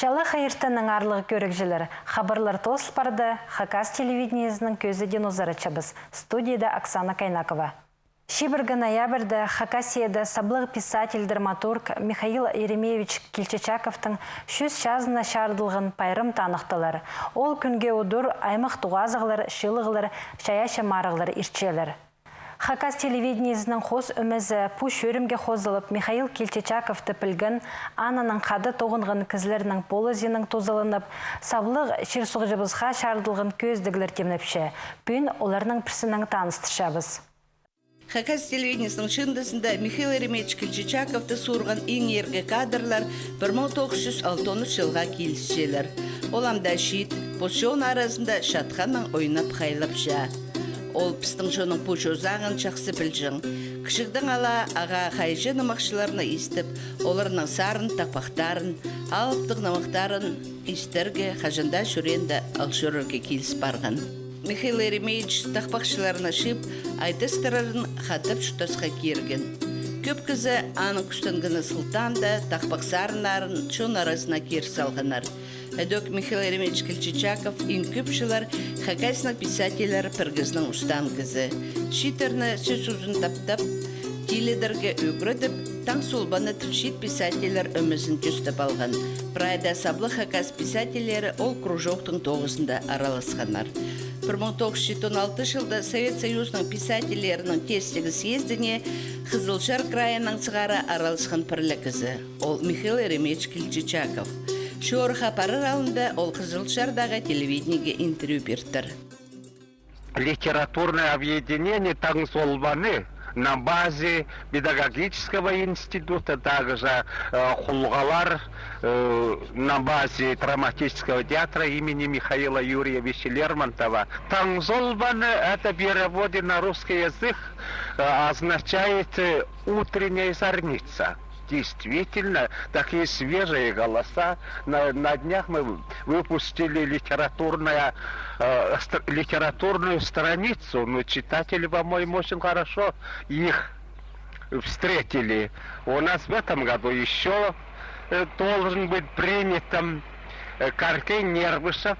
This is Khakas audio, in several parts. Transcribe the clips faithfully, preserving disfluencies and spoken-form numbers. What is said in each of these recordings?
Чалахай иртеннең, аарлығ кӧрігҷілер. Хабарлар тоозыл парды, Хакас телевидениезінің кӧзідиин узаратчабыс. Студияда Оксана Кайнакова. Чибіргі ноябрьда Хакасияда саблығ писатель-драматург Михаил Еремеевич Кильчичаковтың чӱс чазына чарыдылған пайрам таныхталар. Ол кӱнге удур аймах тоғазығлар, чыылығлар, чайаачы марығлар иртчелер. Хакас телевидениезінің хоос ӧмезі пу чӧрімге хозылып, Михаил Кильчичаковты пілген, аннаң хада тоғынған кізілернің полызиинаң тузаланып, саблығ чир-суғҷыбысха чарыдылған кӧзідіглер тимнепче. Пӱӱн оларның пірсінең таныстырчабыс. Хакас телевидениезінің чыындызында Михаил Еремеевич Кильчичаковты суурған иң иргі кадрлар пір муң тоғыс чӱс алтон ӱс чылға килісчелер. Ол ам даа чиит, пос чон аразында чатханнаң ойнап хайлапча. Ол пістің чонның пу чозағын чахсы пілҷең. Кічігдең ала ағаа хайҷы-нымахчыларны истіп, оларның сарын, тахпахтарын, алыптығ нымахтарын истерге, хаҷан даа чӱреенде ал чӧрерге киліс парған. Михаил Еремеевич тахпахчыларны чыып, айтыстырарын, хатап чуртасха кирген. Кӧп кізі, аның кӱстенгені сылтаанда, тахпах сарыннарын чон аразына кир салғаннар. Ідӧк Михаил Еремеевич Кильчичаков иң кӧп чыллар Хакасияның писательлер пірігізінің устаан кізі. Чииттерні сӧс узын таптап, тилідерге ӱгредіп, «Таң Солбаны» тіп чиит писательлер ӧмезін тӧстеп алған. Прайда саблығ хакас писательлері ол кружоктың тоғызында араласханнар. Пір муң тоғыс чӱс читон алты чылда Совет Союзының писательлерінің тестігі съездіне Хызылчар крайынаң сығара араласхан пір ле кізі. Ол Михаил Еремеевич Кильчичаков. Чоорыхха парар алнында ол Хызылчардағы телевидениеге интервью пиртір. Литературное объединение «Таң Солбаны» на базе педагогического института, также, э, «Хулғалар», э, на базе драматического театра имени Михаила Юрьевича Лермонтова. «Таң Солбаны» — это в переводе на русский язык, э, означает, э, «утренняя зарница». Действительно, такие свежие голоса. На, на днях мы выпустили литературная, э, стр-, литературную страницу. Ну, читатели, по-моему, очень хорошо их встретили. У нас в этом году ещё, э, должен быть принятым, э, Каркен Нербышев.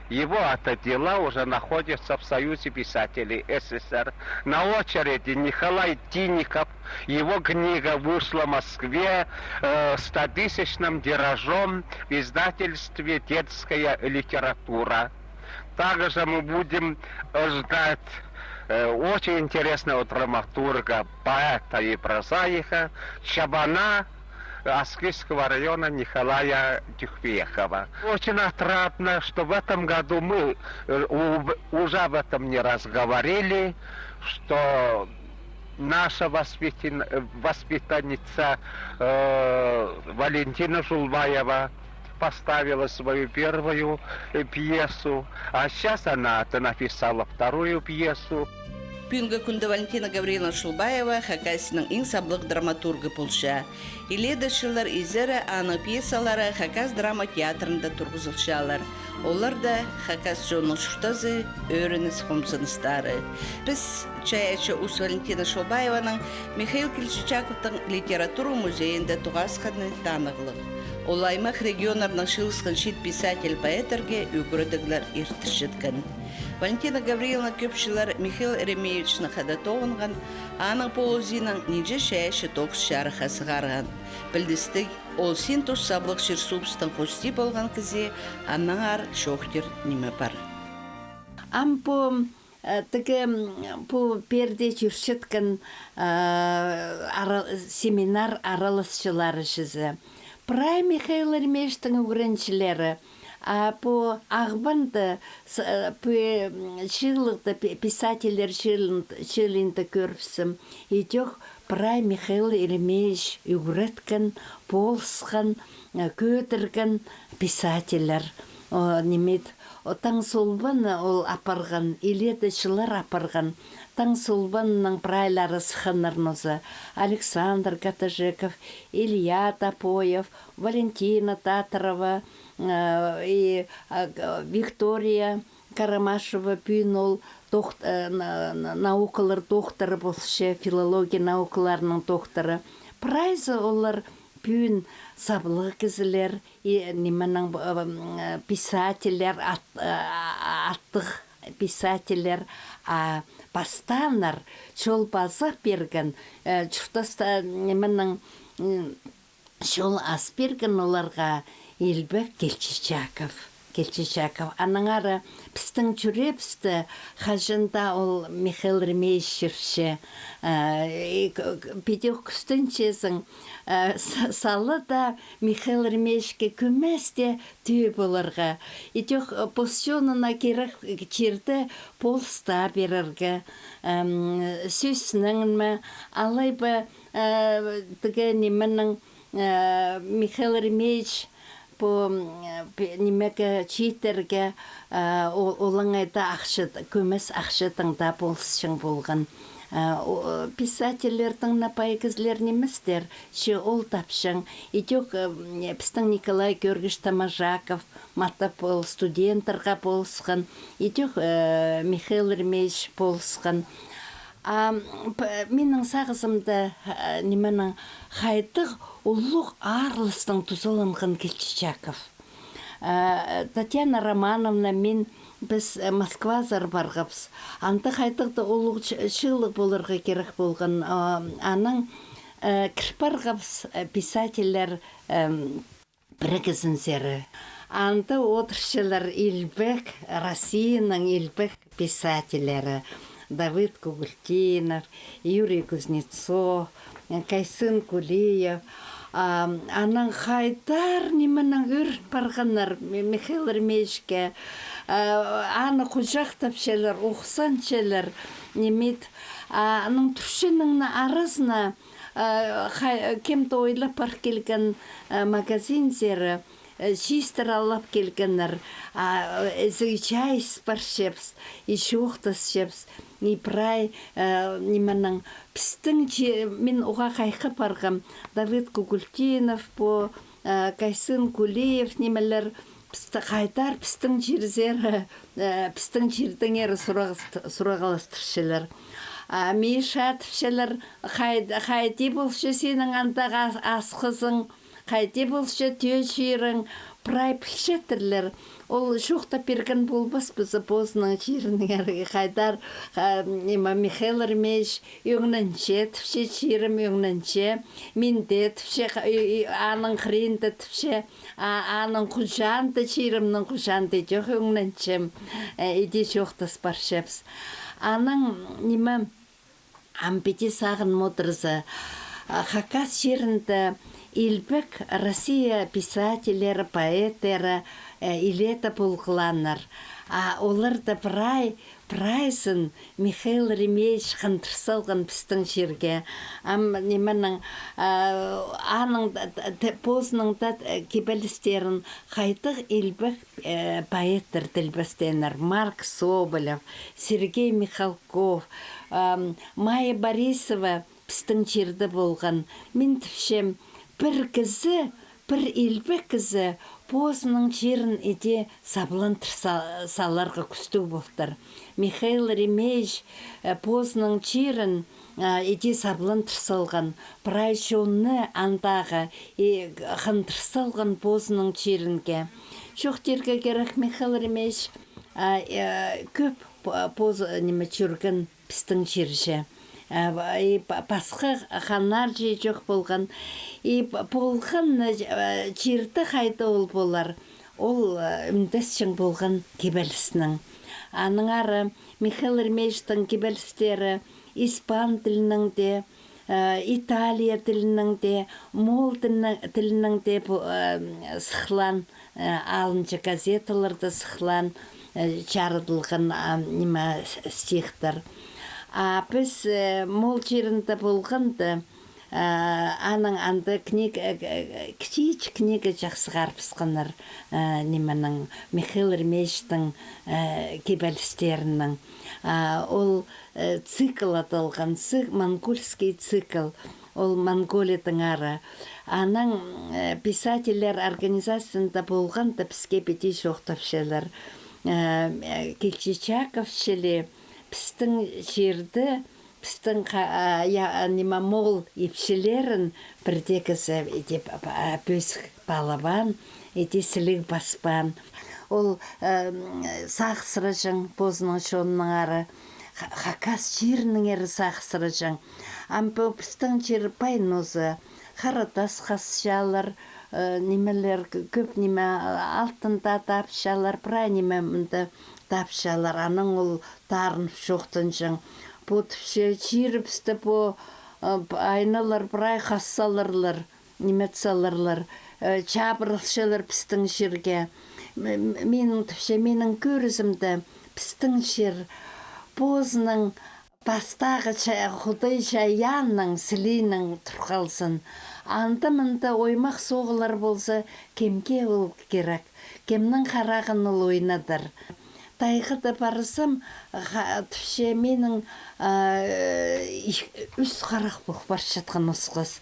Его это дела уже находятся в Союзе писателей С С С Р. На очереди Николай Тиников. Его книга вышла в Москве, э, стотысячным тиражом в издательстве «Детская литература». Также мы будем, э, ждать, э, очень интересного драматурга, поэта и прозаика Чабана Аскизского района Николая Тюхвекова. Очень отрадно, что в этом году мы, э, у-, уже об этом не раз говорили, что наша воспитан-, э, воспитанница, э, Валентина Шулбаева поставила свою первую, э, пьесу, а сейчас она это написала вторую пьесу. Пӱӱнгі кӱнде Валентина Гавриловна Шулбаева Хакасияның иң саблығ драматургы полча. Илееде чыллар изере аның пьесалары Хакас драма театрында турғызылчалар. Оларда хакас чонның чуртазы, ӧрініс, хомзыныстары. Піс чайаачы ус Валентина Шулбаеваның Михаил Кильчичаковтың литература музейінде тоғасханы таныхтығ. Ол аймах, регионнарнаң чыылысхан чиит писатель-поэттерге ӱгредіглер иртірчеткен. Валентина Гавриловна кӧп чыллар Михаил Еремеевичнең хада тоғынған, аның полызиинаң нинҷе чайаачы тоғыс чарыхха сығарған. Пілдістіг, ол син тус саблығ чир-суубыстың хости полған кізі, аннаңар чоохтир ниме пар. Ам пу, э, тігі, м, пу пеерде чӧрчеткен, э, ара-, семинар араласчылары чізе. Прай Михаил Еремеевичтің ӱгренҷілері, а пу Ағбанда с-, э, пу, м, чыылығда пи-, писательлер чыылин-, чыылиинда кӧрібіссем, идӧк прай Михаил Еремеевич ӱгреткен, полысхан, э, кӧдірген писательлер. О, ниме, о, «Таң Солбанны» ол апарған, илееде чыллар апарған. «Таң Солбанның» прайлары сыхханнар нооза: Александр Катажеков, Илья Топоев, Валентина Татарова, э, и, а, г-, Виктория Карамашева, пӱӱн ол докт-, э, на-, на-, наукалар докторы полча, филология наукаларының докторы. Прайзы олар пӱӱн саблығ кізілер, и, нименің, ы, м, писательлер, ат-, ы, аттығ писательлер, а, пастааннар чол паза пирген, ы, чуртаста, нименің, м, чол ас пирген оларға Илбек Кильчичаков. Кильчичаков. Аннаңар пістің чӱреебісте хаҷан даа ол Михаил Еремеевич чӧрче. Э, и к-, к-, піди кӱстенчезің, э, с-, сала даа Михаил Еремеевичке кӧмес тее тӧӧй поларға. Идӧк, э, пос чонына кирек чирде полыс таа пирерге, эм, сӧснең ме, алай ба, э, тігі нименің, э, Михаил Еремеевич пу, м, пе-, нимеге чииттерге, э, о-, олаңай даа ахча, кӧмес ахчадаң даа полысчаң полған. Э, о-, писательлернің на пай кізілер ниместер, че ол тапчаң. Идӧк, э, м, пістің Николай Георгиевич Томожаков, матап ол студенттарға полысхан, идӧк, э, Михаил Еремеевич полысхан. А, м, п-, минің сағызымда, э, нименің хайдағ улуғ аарластаң тузаланған Кильчичаков. Э, Татьяна Романовна, мин, піс, э, Москвазар парғабыс. Анда хайдағ даа улуғ ч-, чыылығ поларға кирек полған. А, анаң, э, кір парғабыс, э, писательлер, эм, пірігізінзер. Анда одырчалар илбек, Россияның илбек писательлері. Давыд Кугультинов, Юрий Кузнецов, Кайсын Кулиев. А, анаң хайдар нименең ӧрін парғаннар Ми-, Михаил Еремеевичке. А, аны хуҷахтапчалар, ухсанчалар, ниме. А, анаң турчының на аразына, а, хай-, кем-то ойлап пар килген, а, магазинзер, э, чистер алып килгеннер, а, э, ізіг чай іс парчабыс, и чоохтасчабыс, и прай, э, нименің, пістің чи-, мин уғаа хайхы парғам, Давыд Кугультинов, пу, э, Кайсын Кулиев, нимелер, пісті хайдар, пістің чирзер, э, пістің чирдеңер сурағас-, сурағластырчалар. А, Миша, тіпчелер, хай-, хайди полча синің андағ ас-, асхызың, хайди полча тӧӧ чирің, прай пілчеттірлер. Ол чоохтап пирген полбас паза позының чирінеңер, хайдар, ха-, ниме, Михаил Еремеевич ӧңненче, тіпче, чирім ӧңненче, мин дее, тіпче, ха-, и, и, аның хыринда, тіпче, а, аның хуҷаанда, чирімнің хуҷаанда идӧк ӧңненчем, э, иди чоохтас парчабыс. Анаң, ниме, Ам піди сағын одырза, а, Хакас чирінде илбек Россия писательлері, поэттері, э, илееде полғлааннар. А оларда прай, прайзын Михаил Еремеевич хындыр салған пістің чирге. Ам нименің, а, аның да, да, да, позының да, э, кибелістерін хайдағ илбек, э, поэттер тілбестееннер. Марк Соболев, Сергей Михалков, ам, Майя Борисова пістің чирде полған. Мин тіпчем, пір кізі, пір илбек кізі позының чирін иди сабландыр са-, саларға кӱстіг полтыр. Михаил Еремеевич, э, позының чирін, э, иди сабландыр салған, прай чонны андағы и хындыр салған позының чирінге. Чоохтирға кирек, Михаил Еремеевич, а, э, кӧп по-, поз-, ниме, чӧрген пістің чирҷе. А, и па-, пасха ханнарҷа чох полған. И п-, полған, э, чирде хайда ол полар, ол, э, ӱндесчең полған кибеліснең. Аннаңар Михаил Еремеевичтің кибелістері испан тілінең дее, э, Италия тілінең дее, моол тілінең, тілінең дее пу-, э, сыхлаан, э, алынҷа газеталарда сыхлаан, э, чарыдылған, а, ниме, с-, стихтар. А піс, э, моол чирінде полғанда, э, аның анда книга, э, э, кічіҷек книга чахсығарыбысханнар, э, нименің, Михаил Еремеевичтің, э, кибелістерінің. А, ол э, цикл адалған, ци-, монгольский цикл, ол Монголиядаң ары. Анаң, э, писательлер организациясында полғанда піске піди чоохтапчалар. Э, э, Кильчичаков чіли пістің чирде Пістің ха-, а, я-, а, ниме, моол ипчілерін пірдеезі, иди п-, п-, а, пӧзік палабаан, иди сіліг паспаан. Ол, э, м, сағыссыраҷаң позының чонынаңар, ха-, хакас чирінеңер сағыссыраҷаң. Ам пу пістің чир пай нооза, хара тас хасчалар, э, нимелер, кӧ-, кӧп ниме, а, алтын даа тапчалар, прай ниме мында тапчалар, анаң ол тарынып чоохтанҷаң. Пу тіпче чирібісті пу, э, п-, айналар прай хас саларлар, ниме ит саларлар, э, чабырылчалар пістің чирге. М-, м-, минің тіпче, минің кӧрізімде, пістің чир позының пастағы ча-, Худай чайаанның сілиинең тур халзын. Анда-мында оймах соғылар полза, кемге ол кирек? Кемнің харағын ол ойнадыр? Тайғада парзам, ха-, тіпче, минің, а, их-, ӱс харах пол парчатхан осхас.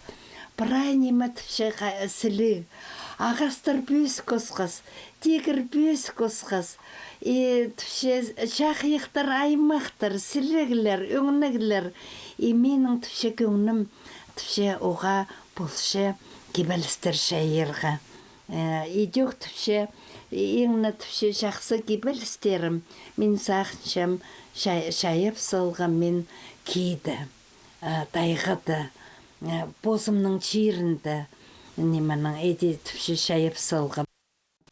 Прай ниме тіпче ха-, сіліг. Ағастар пӧзік осхас, тигір пӧзік осхас. И тіпче чахайахтар, аймахтар, сіліглер, ӧңніглер. И минің тіпче кӧңнім тіпче уғаа полча кибелістер чайирға. Э, идӧк тіпче, иң не тіпче чахсы кибелістерім, мин сағынчам, чай-, чайап салғам мин киде, э, тайғада, э, позымның чирінде, нименің, иди тіпче чайап салғам.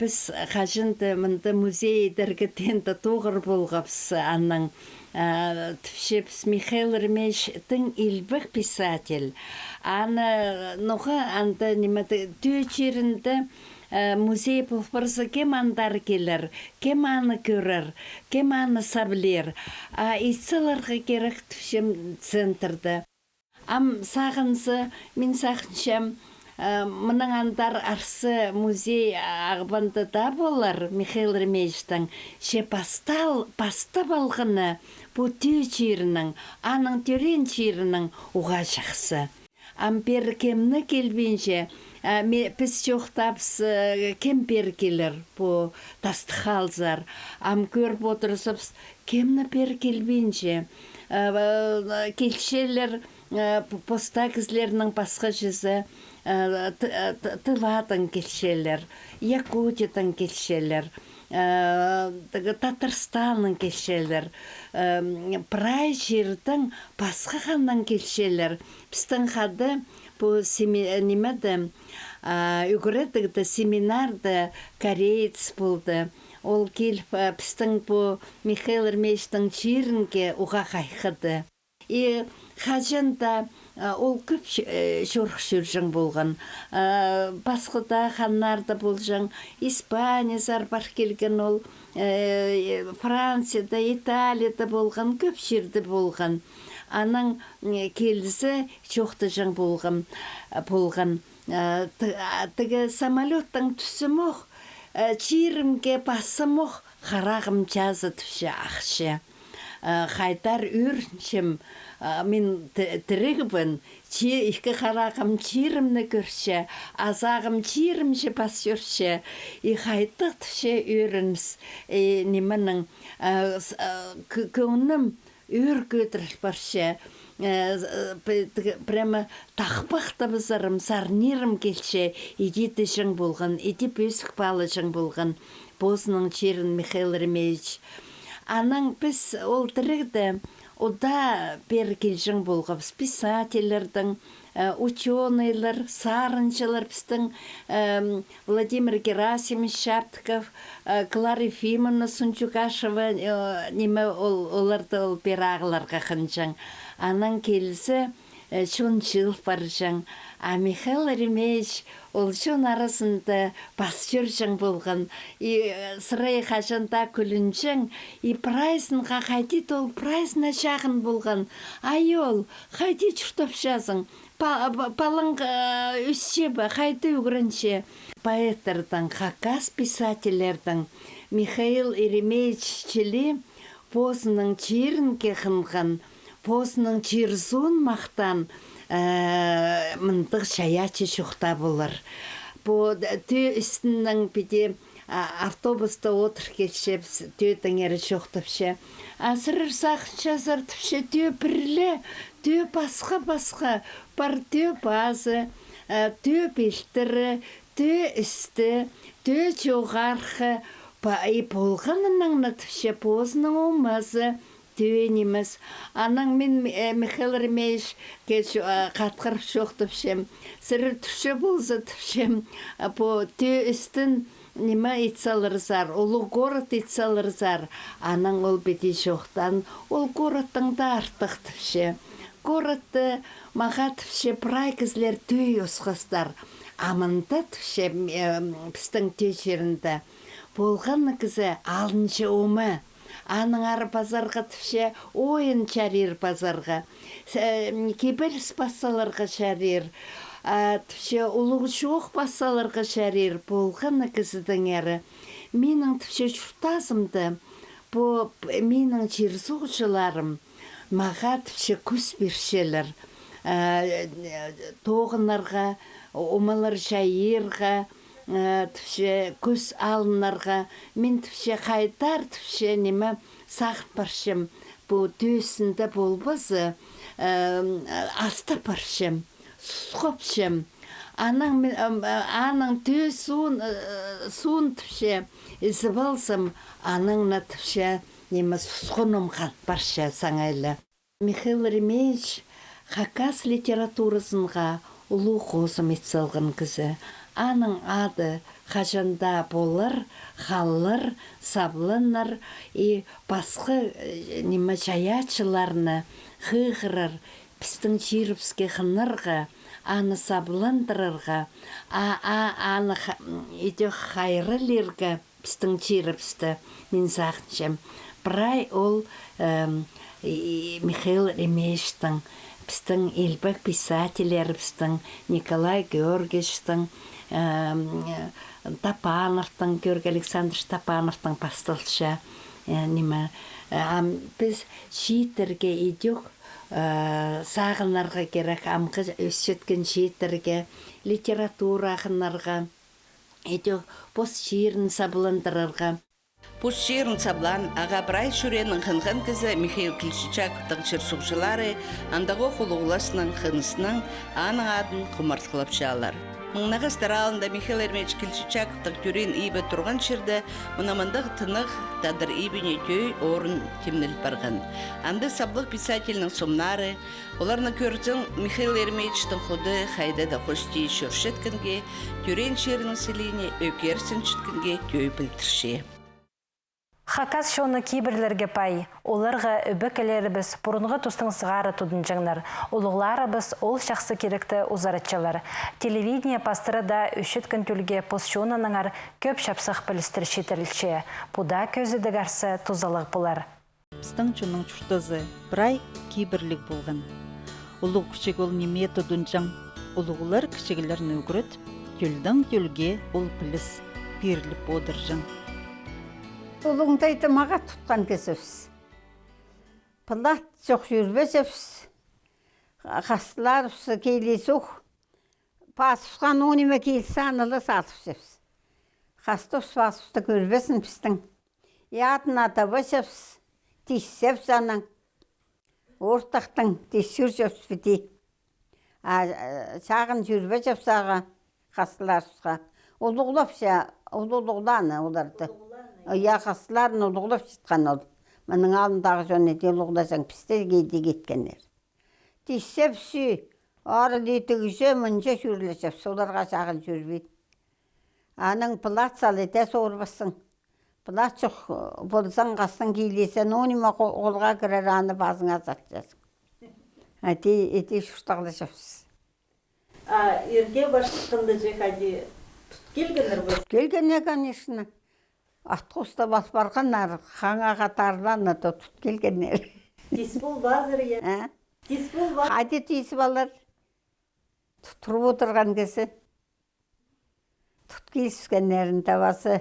Піс хаҷан даа мында музей идерге теен дее тоғыр полғабыс, анаң, а, тіпчебіс, Михаил Еремеевич тың илбек писатель. Аны, ноға анда ниме, тӧӧ чирінде, а, музей пол парза, кем андар килер, кем аны кӧрер, кем аны саблир. А ит саларға кирек, тіпчем, центрда. Ам сағынза, мин сағынчам, э, мынаң андар арса музей Ағбанда даа полар, Михаил Еремеевичтің, че пастал-, пастап алғаны пу тӧӧ чирінең, аның тӧреен чирінең уғаа чахсы. Ам пеер кем не килбинче, а, ме-, піс чоохтаабыс, э, кем пеер килер, пу тастых аалзар. Ам кӧріп одырзабыс, кем не пеер килбинче. Э, в-, килчелер, э, п-, постаа кізілернің пасха чізе, э, Т-, э, Т-, Тывадаң килчелер, Якутиядаң килчелер, э, тігі Татарстаннаң килчелер, э, прай чирдең, пасха ханнаң килчелер. Пістің хада пу семи-, э, нимеде, а, ӱгредігде, семинарда кореец полды. Ол киліп, а, пістің пу Михаил Еремеевичтің чирінге уғаа хайхады. И хаҷан даа, а, ол кӧп ч-, э, чорых чӧрҷең полған. А, пасха даа ханнарда полҷаң, Испаниязар пар килген ол, э, Францияда, Италияда полған, кӧп чирде полған. Анаң, м, килзе, чоохтаҷаң полған, полған. Э, т-, а, тігі самолёттаң тӱссем ох, э, чирімге пассам ох, харағым чазы тіпче, ахча. Э, хайдар ӧрінчем, э, мин т-, тірігбін, че ікі харағым чирімні кӧрче, азағым чирімҷе пас чӧрче, и хайдағ тіпче ӧрініс, и нименің, э, с-, э, кӧ-, кӧңнім ӧӧр кӧдіріл парча. Э, з-, э, п-, тігі, прямо тахпахтабызарым, сарнирым килче, иди тіҷең полған, иди пӧзік паалаҷаң полған позының чирін Михаил Еремеевич. Анаң піс ол тірігде удаа пеер килҷең полғабыс писательлердең, э, учёныйлар, сарынҷылар пістің, эм, Владимир Герасимович Чаптыков, э, Клара Ефимовна Сунчугашева, э, ниме, ол, оларды ол пеер ағыларға хынҷаң. Анаң килзе, э, чон чыыл парҷаң. А Михаил Еремеевич ол чон аразында пас чӧрҷең полған. И, э, сірер хаҷан даа кӱлінҷең, и прайзынға хайди-да ол прайзына чағын полған. Ай, ол, хайди чуртапчазың? Па-, па-, палаң, э, ӧсче бе, хайди ӱгренче? Поэттернің, хакас писательлернің Михаил Еремеевич чіли позының чирінге хынған, позының чир-суун махтаан, э, мындағ чайаачы чоохтаа полар. Пу т-, тӧӧ істінең піди а, автобуста одыр килчебіс, тӧӧ теңер чоохтапча. А сірер сағынчазар, тіпче, тӧӧ пір ле, тӧӧ пасха-пасха, пар тӧӧ пазы, а, тӧӧ пилтірі, тӧӧ істі, тӧӧ чоғархы, па-, и полғаннаң на, тіпче, позының омазы, тӧӧ нимес. Анаң мин, э, Михаил Еремеевичке чо-, а, хатхырып чоохтапчам. Сірер тӱрче полза, тіпчем, а, пу тӧӧ істін ниме ит саларзар, улуғ город ит саларзар. Анаң ол піди чоохтаан, ол городтаң даа артых, тіпче. Городты мағаа, тіпче, прай кізілер тӧӧй осхастар. А мында, тіпче, м, э, пістің тӧӧ чирінде полған на кізі алынча ома. Аннаңар пазарға, тіпче, ойын чарир пазарға. С-, э, кибеліс пас саларға чарир. А, тіпче, улуғ чоох пас саларға чарир. Полған на кізідеңер. Минің, тіпче, чуртазымда пу, п-, минің чир-суғҷыларым мағаа, тіпче, кӱс пирчелер. Э, тоғынарға, омалар чайирға, э, тіпче, кӱс алынарға. Мин, тіпче, хайдар, тіпче, ниме, сағын парчам. Пу тӧӧзінде полбаза, э, астап парчам, сусхапчам. Анаң мин, ам, а, аның тӧӧ суун, э, суун, тіпче, ізіп алзам, анаң на, тіпче, ниме, сусхуным хат парча саңай ла. Михаил Еремеевич хакас литературазынға улуғ хозым ит салған кізі. Аның ады хаҷан даа полар, халлар, сабланар, и пасха, э, ниме, чайаачыларны хығырар, пістің чирібіске хынарға, аны сабландырарға, а, а, аны ха-, м, идӧк хайраллирға. Пістің чирібісті, мин сағынчам. Прай ол, эм, и-, Михаил Еремеевичтің, пістің илбек писательлерібістің, Николай Георгиевичтің, эм, Топановтың, Георгий Александрович Топановтың пасталча, э, ниме, э, ам піс чииттерге идӧк, э, сағынарға кирек, амғы ӧсчеткен чииттерге, литература хынарға. Идӧк пос чирін сабландырарға. Пос чирін саблаан, ағаа прай чӱреенең хынған кізі Михаил Кильчичаковтың чир-суғҷылары андағох улуғласнаң, хыныснаң аның адын хумартхылапчалар. Маңнағастар аалында Михаил Еремеевич Кильчичаковтың тӧреен ибі турған чирде мына мындағ тынағ тадар ибіне тӧӧй орын тимнел парған. Анда саблығ писательнің сомнары, оларны кӧрзең, Михаил Еремеевичтің худы хайда даа хости чӧрчеткенге, тӧреен чирінің сілиине ӧкерсін чіткенге тӧӧй пілдірче. Хакас чоны кибірлерге пай, оларға ӧбекелерібіс пурунғы тустаң сығара тудынҷаңнар, улуғларыбыс ол чахсы киректі узаратчалар. Телевидение пастыра даа ӧсчеткен тӧлге пос чонынаңар кӧп чапсых пілістер читірілче. Пу даа кӧзідіг арса тузалығ полар. Пістің чонның чуртазы прай кибірліг полған. Улуғ-кічіг ол ниме тудынҷаң, улуғлар кічіглерні ӱгрет, тӧлдең тӧлге ол піліс пиріліп одырҷаң. Улуғ тайда мағаа тутхан кізібіс. Пылат чох чӧрбеҷебіс. Хастыларыбыс киле сух. Пазыбысхан ниме килзе, аны ла салыбысчабыс. Хастыбыс пазыбысты кӧрбезін пістің. И адын адабаҷабыс, тисчебіс анаң. Ортахтаң тис чӧрчебіс піди. А, э, чағын чӧрбеҷебіс ағаа, хастыларыбысха. Улуғлапча, улуғлаан оларды. Улуғлаан, я, хастыларын улуғлапчатхан ол. Мының алнындағы чон иди улуғлаҷаң, пісті иди киткеннер. Тисчебіс, ары тигізіп, мынҷа чӧрлеҷебіс, оларға чағын чӧрбин. Анаң пылат сал иде сорбассың. Пылат чох ползаң, хастың килзе, ниме хо-, холға кірер, аны пазыңа салтчазың. А ти, иди чуртағлаҷабыс. А ирге парчатханда че хайди тут килгеннер бе? Тут килгеннер, конечно. Ат хостап ал парғаннар, хаңаа хатарларны да тут килгеннер. Тис полбазар, я? А? Тис полбазар. Хайди тис полар? Тут турып одырған кізі. Тут киліскеннерін табазы.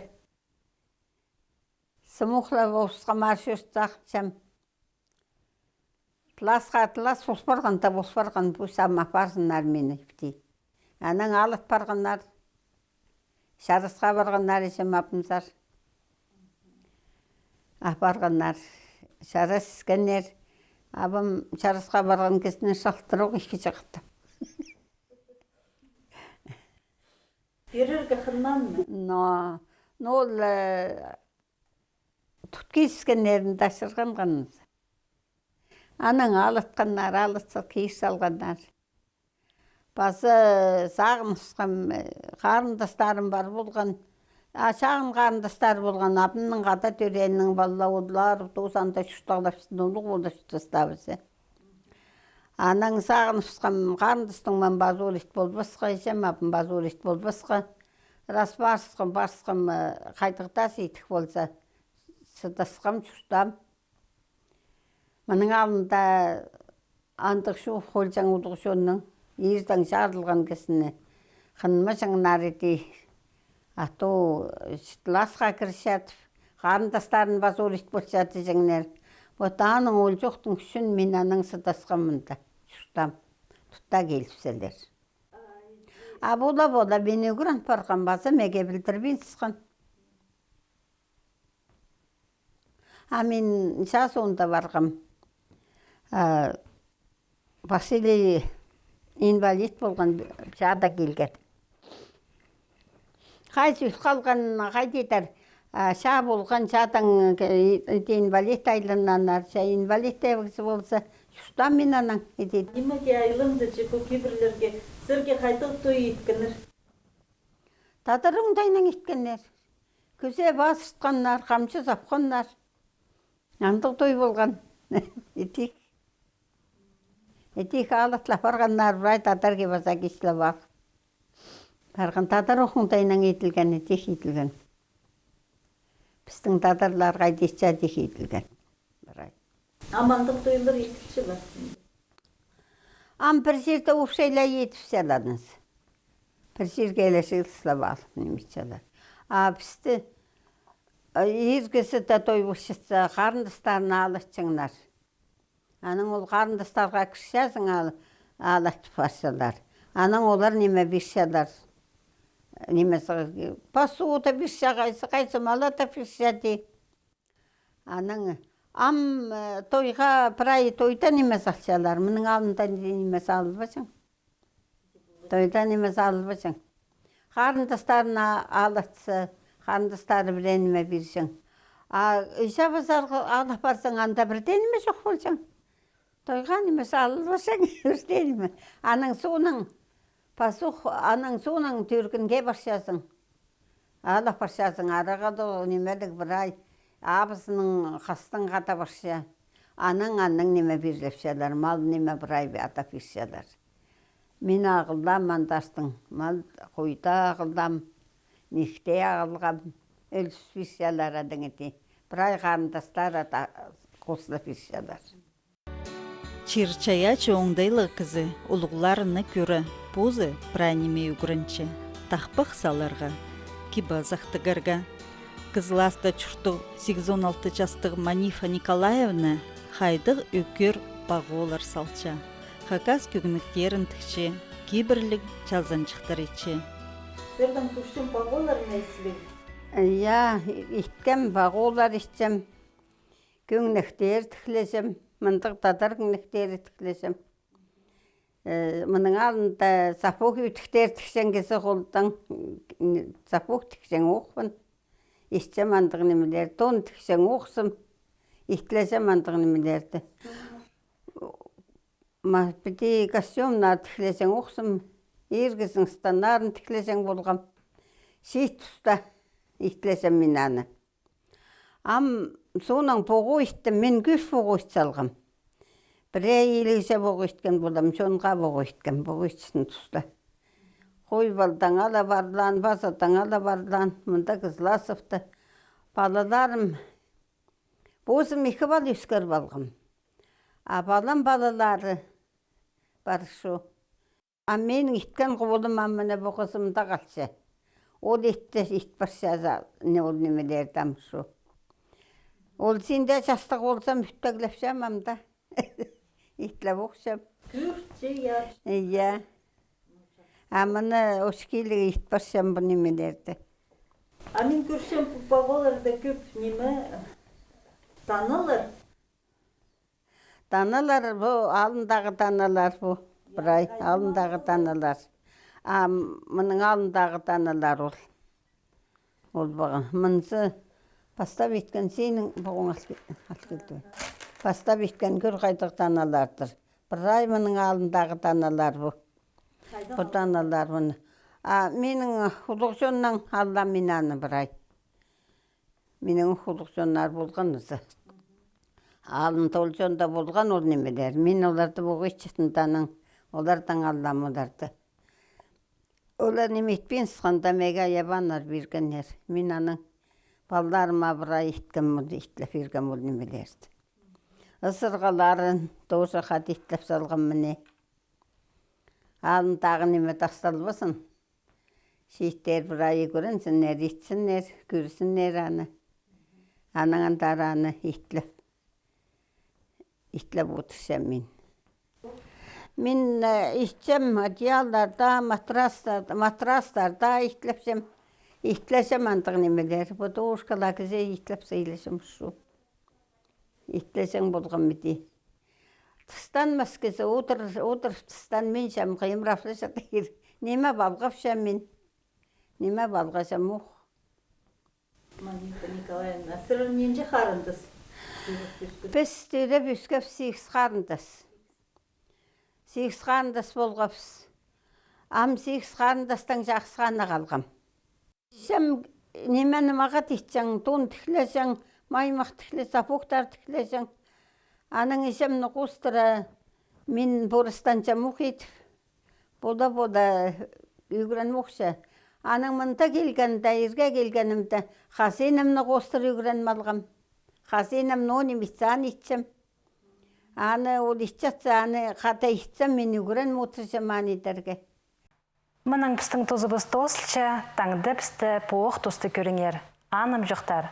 Сымухла полысха маршрут сағынчам. Пласха атлас пол парған, та пол парған, пу сама парзыннар мині, тиді. Анаң алып парғаннар. Чарасха парғаннар, иҷем-абамзар. Апарғаннар, чарас іскеннер. Абам чарасха парған кізіні шалтырох ікі чығыттым. Пирерге хынмаан ма? Но, но ол, э, тут кизіккеннерін даа чырғанғаннар. Анаң алатханнар, алатса киир салғаннар. Паза сағынысхам, э, харындастарым пар полған. А чағын харындастар полған, абамның хада тӧрееннің пала ооллары, тоозында чуртағлапчатхан, улуғ полчатханнар. Анаң сағынысхам, харындастың мин пазох ит полбасха, иҷем-абам пазох ит полбасха. Раз парысхам, парысхам, э, хайдағ даа сидік полза, чыдасхам, чуртаам. Мының алнында андағ чоох полҷаң улуғ чонның, ирдең чарылған кізіні хынмаҷаңнар иди. А то чытласха кірчетіп, харындастарын пазох ит полча тіҷеңнер. Вот аның ол чоохтың ӱчӱн мин анаң чыдасхам мында, чуртаам. Тут таа киліпселер. А пола-пола мин ӱгрен парғам, паза меге пілдірбин сыххан. А мин чаа соонда парғам. А, Василий инвалид полған, чаада килген. Хай сӧс халған, хай тидір, а, чаа полған, чаадаң, э, инвалид айланнаннар, чаа инвалид тее кізі полза, чуртаам мин анаң, иди. Нимеге айланза, че, кӧп кибірлерге, сірерге хайдағ той иткеннер? Тадар оңдайнаң иткеннер. Кӱзеп азыртханнар, хамҷы сапханнар. Андағ той полған. Итик. Итик алатлап парғаннар, прай тадар кип-азах кичлеп ал. Парған тадар ох оңдайнаң иділген, итик иділген. Пістің тадарлар хайди итче, идік иділген. Прай. Ам андағ тойлар иділче бе? Ам пір чирде общайла идіп саланыс. Пір чирге ле чыылыслап алып, ниме итчелер. А пісті, а, ир кізі дее той полчатса, харындастарын алатчаңнар. Анаң ол харындастарға кірчезің, ал-, алатып парчалар. Анаң олар ниме пирчелер. Ниме сығ-, посуда пирче, хайзы, хайзы мала даа пирче, ти. Анаң ам, э, тойға прай тойда ниме салчалар, мының алнында ниме салылбаҷаң. Тойда ниме салылбаҷаң. Харындастарына алатса, харындастары пірее ниме пирҷең. А ижа-пазарға алып парзаң, анда пірдее ниме чох полҷаң. Тойға ниме салылбаҷаң, пірдее ниме. Анаң соонаң, пазох, анаң соонаң тӧргінге парчазың. Алып парчазың, арағадығ, нимеліг прай, абызының хастың хада парча. Анаң, анаң ниме пирлепчелер, мал ниме прай пе-, ада пирчелер. Мин ағыллам андартын, мал хойда ағыллам, нихте ағылғам, ӧліс пирчелер адаңа ти. Прай харындастар ада хосла пирчелер. Чир-чайаачы оңдайлығ кізі улуғларыны кӧре, позы прай ниме ӱгренче, тахпах саларға, кип-азах тігерге. Кызласта чурттығ сигізон алты частығ Манифа Николаевна хайдағ ӧкер пағолар салча, хакас кӧгенектерін тікче, кибірліг чазанҷыхтар итче. Сірернің тӱсчең пағоларны ис пе? Я, иткем, пағолар итчем. Кӧгенектер тіглеҷем, мындағ тадар кӧгенектері тіглеҷем. Э, мының алнында сапог ӧтіктер тікчең кізі холдаң, сапог тікчең охпын. Итчем андағ нимелер, тон тікчең охсым, итлеҷем андағ нимелерді. Ма, піди костюмнар тіглеҷең охсым, ир кізінің станнарын тіглеҷең полғам. Чиит туста итлеҷем мин аны. Ам соонаң поғо иттім, мин кӧп поғо ит салғам. Пірее илігҷе поғо иткен полам, чонға поғо иткем, поғо итчеткен туста. Хой палдаң ала парлаан, пазадаң ала парлаан, мында Кызласовта. Палаларым, позым ікі пала ӧскіріп алғам. А палам палалары пар шо. А минің иткен холым ам мына пу хызымда халча. Ол итті, ит парча за-, не, ол нимелерді ам шо. Ол синде частығ ползам, ӱттеглепчем ам даа. Итлеп охчам. Кӧрче, я. Я. А мына очкиліг ит парчам пу нимелерді. А мин кӧрчем, пу пағоларда кӧп ниме, таналар. Таналар, пу алнындағы таналар, пу прай алнындағы таналар. А мының алнындағы таналар ол. Ол пағаа. Мынзы пастап иткен синің пуғың ал ке-, ал килді. Пастап иткен кӧр хайдағ таналардыр. Прай мының алнындағы таналар пу. Пу таналар мына. А минің художённаң аллам мин аны прай. Минің художённар полған ызы. Алын толҷонда полған ол нимелер. Мин оларды пуға итчетім, анаң олардаң аллам оларды. Олар ниме итпин сыхханда, мағаа ябаннар пиргеннер. Мин анаң палаларыма прай иткем ол, итлеп пиргем ол нимелерді. Ысырғаларын тоже хада итлеп салғам мына. Алындағы ниме тасталбазын. Чииттер прай ӱгрензіннер, итсіннер, кӧрзіннер аны. Анаң андар аны итлеп, итлеп одырчам мин. Мин, э, итчем одеялларда, матрастарда, матрастарда итлепчем, итлеҷем андағ нимелер. Подушкалар кізее итлеп сыйлаҷам, шу. Итлеҷең полғам иди. Тыстанмас кізі, одыр, одыр тыстан мин чам хыйымыраплаҷаң. Ниме палғапчам мин? Ниме палғаҷам ох? Маргарита Николаевна, сірер нинҷе харындас? Піс тӧдеп ӧскебіс сигіс харындас. Сигіс харындас полғабыс. Ам сигіс харындастаң чахсы ғана халғам. Чам нимені мағат итчең, тон тіглеҷең, маймах тігле, сапуғтар тіглеҷең. Анаң іҷемні хоостыра мин пурустан чам ох итіп, пу даа, пу даа ӱгреніп охча. Анаң мында килгенде, ирге килгенімде, хазинамны хоостыра ӱгреніп алғам. Хазинам ноо ниме итсе, аны итчем. Аны ол итчетсе, аны хада итсем, мин ӱгреніп одырчам аны идерге. Мының пістің тузыбыс тоозылча, таңда пісті пу ох тусты кӧріңер. Анымҷохтар.